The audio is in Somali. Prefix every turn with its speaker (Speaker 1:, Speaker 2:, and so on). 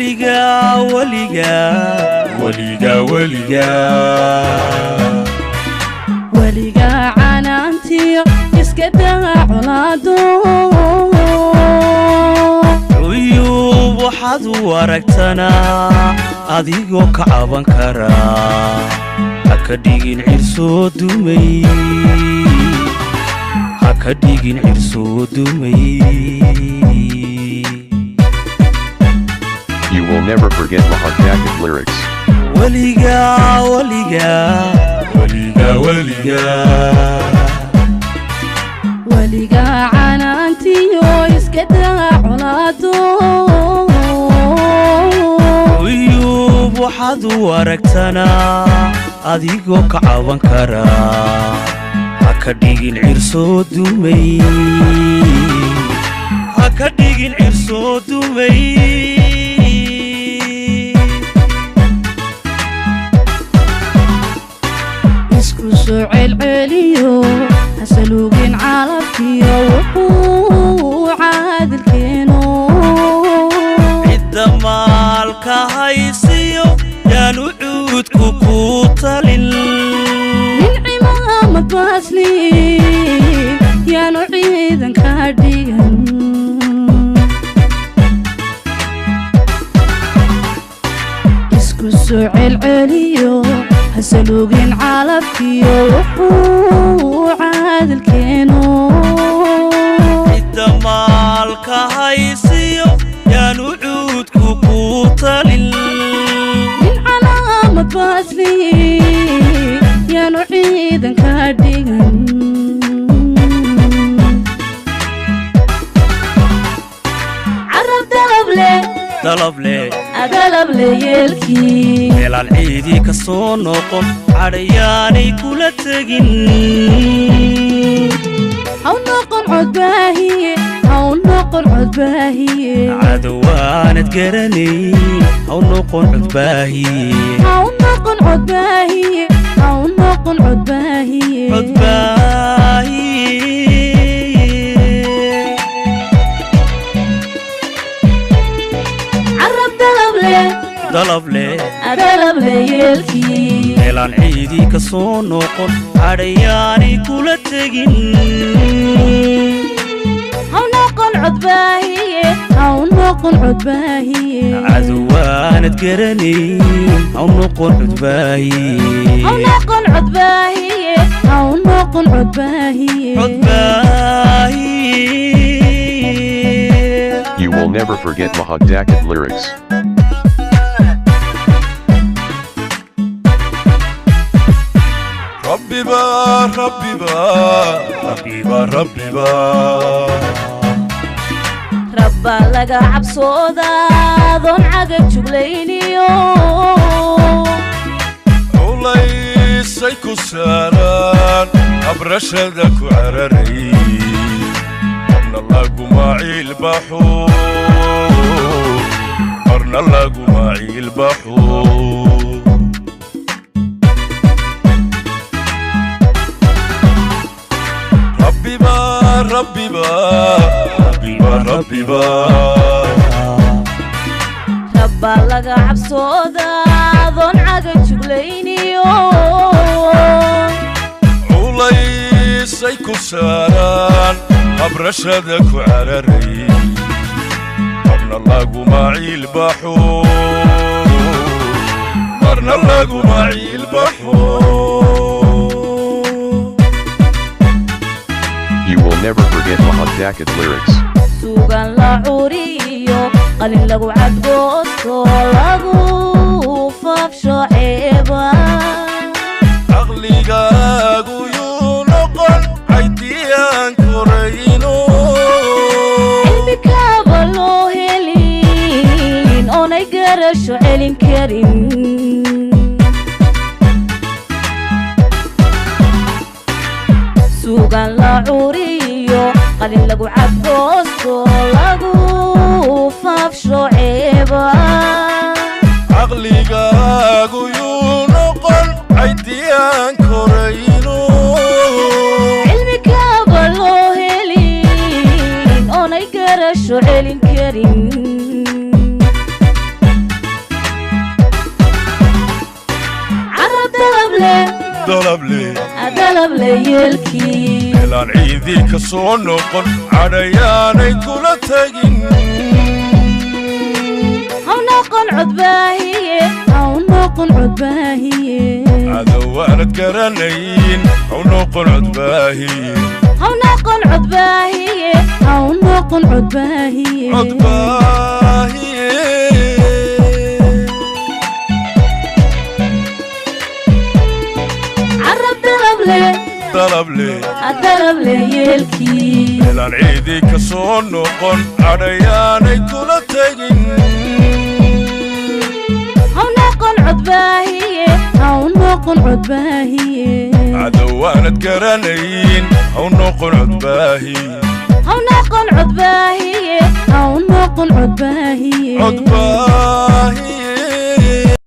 Speaker 1: Weligaa weligaa weligaa weligaa.
Speaker 2: Weligaa canaantiyo iska daa colaado.
Speaker 1: Cuyuub waxaad u aragtanaa adigoo ka caban karaa, ha ka dhigin cirsoo dumay, ha ka dhigin cirsoo dumay.
Speaker 3: You will never forget Mahad lyrics.
Speaker 1: Weligaa weligaa weligaa weligaa.
Speaker 2: Weligaa canaantiyo iska daa colaado.
Speaker 1: Cuyuub waxaad u aragtanaa adigoo ka caban karaa, ha ka dhigin cirsoo dumay, ha ka dhigin cirsoo dumay.
Speaker 2: Isku soo celceliyo hasaluugin calabkiyo wuxuu caadilkeeno.
Speaker 1: Cidda maalka haysiyo yaanu cuudku ku talin.
Speaker 2: Nin cimaamad baasli yaanu ciidanka dhigan. Isku soo celceliyo hasaluugin calabkiyo wuxuu caadilkeeno.
Speaker 1: Cidda maalka haysiyo yaanu cuudku ku talin.
Speaker 2: Nin calaamad baasli yaanu ciidanka dhigan. Carab dalable.
Speaker 1: Dalable.
Speaker 2: Adalable yeelkii.
Speaker 1: Meelaan ciidii ka soo noqon cadhayaanay kula tegin.
Speaker 2: Haw noqon codbaahiye, haw noqon codbaahiye.
Speaker 1: Cadowaanad garanayn haw noqon codbaahiye.
Speaker 2: Haw noqon codbaahiye, haw noqon codbaahiye.
Speaker 1: Codbaahiye.
Speaker 2: Carab dalable.
Speaker 1: Dalable.
Speaker 2: Adalable yeelkii.
Speaker 1: Meelaan ciidii ka soo noqon cadhayaanay kula tegin.
Speaker 2: Haw noqon codbaahiye, haw noqon codbaahiye.
Speaker 1: Cadowaanad garanayn haw noqon codbaahiye.
Speaker 2: Haw noqon codbaahiye, haw noqon codbaahiye.
Speaker 1: Codbaahiye.
Speaker 3: You will never forget Mahad lyrics.
Speaker 4: Rabbiba Rabbiba Rabbiba Rabbiba.
Speaker 2: Rabbaa laga cabsoodaa adoon caga juglayniyo.
Speaker 4: Culaysay ku saaraan abrashada ku cararay, marna laguma ciilbaxo, marna laguma ciilbaxo. Rabbiba Rabbiba Rabbiba Rabbiba.
Speaker 2: Rabbaa laga cabsoodaa adoon caga juglayniyo.
Speaker 4: Culaysay ku saaraan abrashada ku cararay, marna laguma ciilbaxo, marna laguma ciilbaxo.
Speaker 3: You will never forget Mahad lyrics.
Speaker 2: Suugan la curiyo qalin lagu cadgoosto lagu faafsho ceeba.
Speaker 4: Caqligaagu yuu noqon caydiyaan korayno.
Speaker 2: Cilmi kaaba loo helin oonay garasho celin karin. Suugan la curiyo qalin lagu cadgoosto lagu faafsho ceeba.
Speaker 4: Caqligaagu yuu noqon caydiyaan korayno.
Speaker 2: Cilmi kaaba loo helin oonay garasho celin karin. Dalable yeelkii.
Speaker 4: Meelaan ciidii ka soo noqon cadhayaanay kula tegin.
Speaker 2: Haw noqon codbaahiye.
Speaker 5: Haw noqon codbaahiye.
Speaker 4: Cadowaanad garanayn haw noqon codbaahiye.
Speaker 2: Haw noqon codbaahiye.
Speaker 5: Haw noqon codbaahiye.
Speaker 4: Codbaahiye.
Speaker 2: Carab dalable.
Speaker 4: Dalable.
Speaker 2: Dalable yeelkii.
Speaker 4: Meelaan ciidii ka soo noqon cadhayaanay kula tegin.
Speaker 2: Haw noqon codbaahiye.
Speaker 5: Haw noqon codbaahiye.
Speaker 4: Cadowaanad garanayn haw noqon codbaahiye.
Speaker 2: Haw noqon codbaahiye.
Speaker 5: Haw noqon codbaahiye.
Speaker 4: Codbaahiye.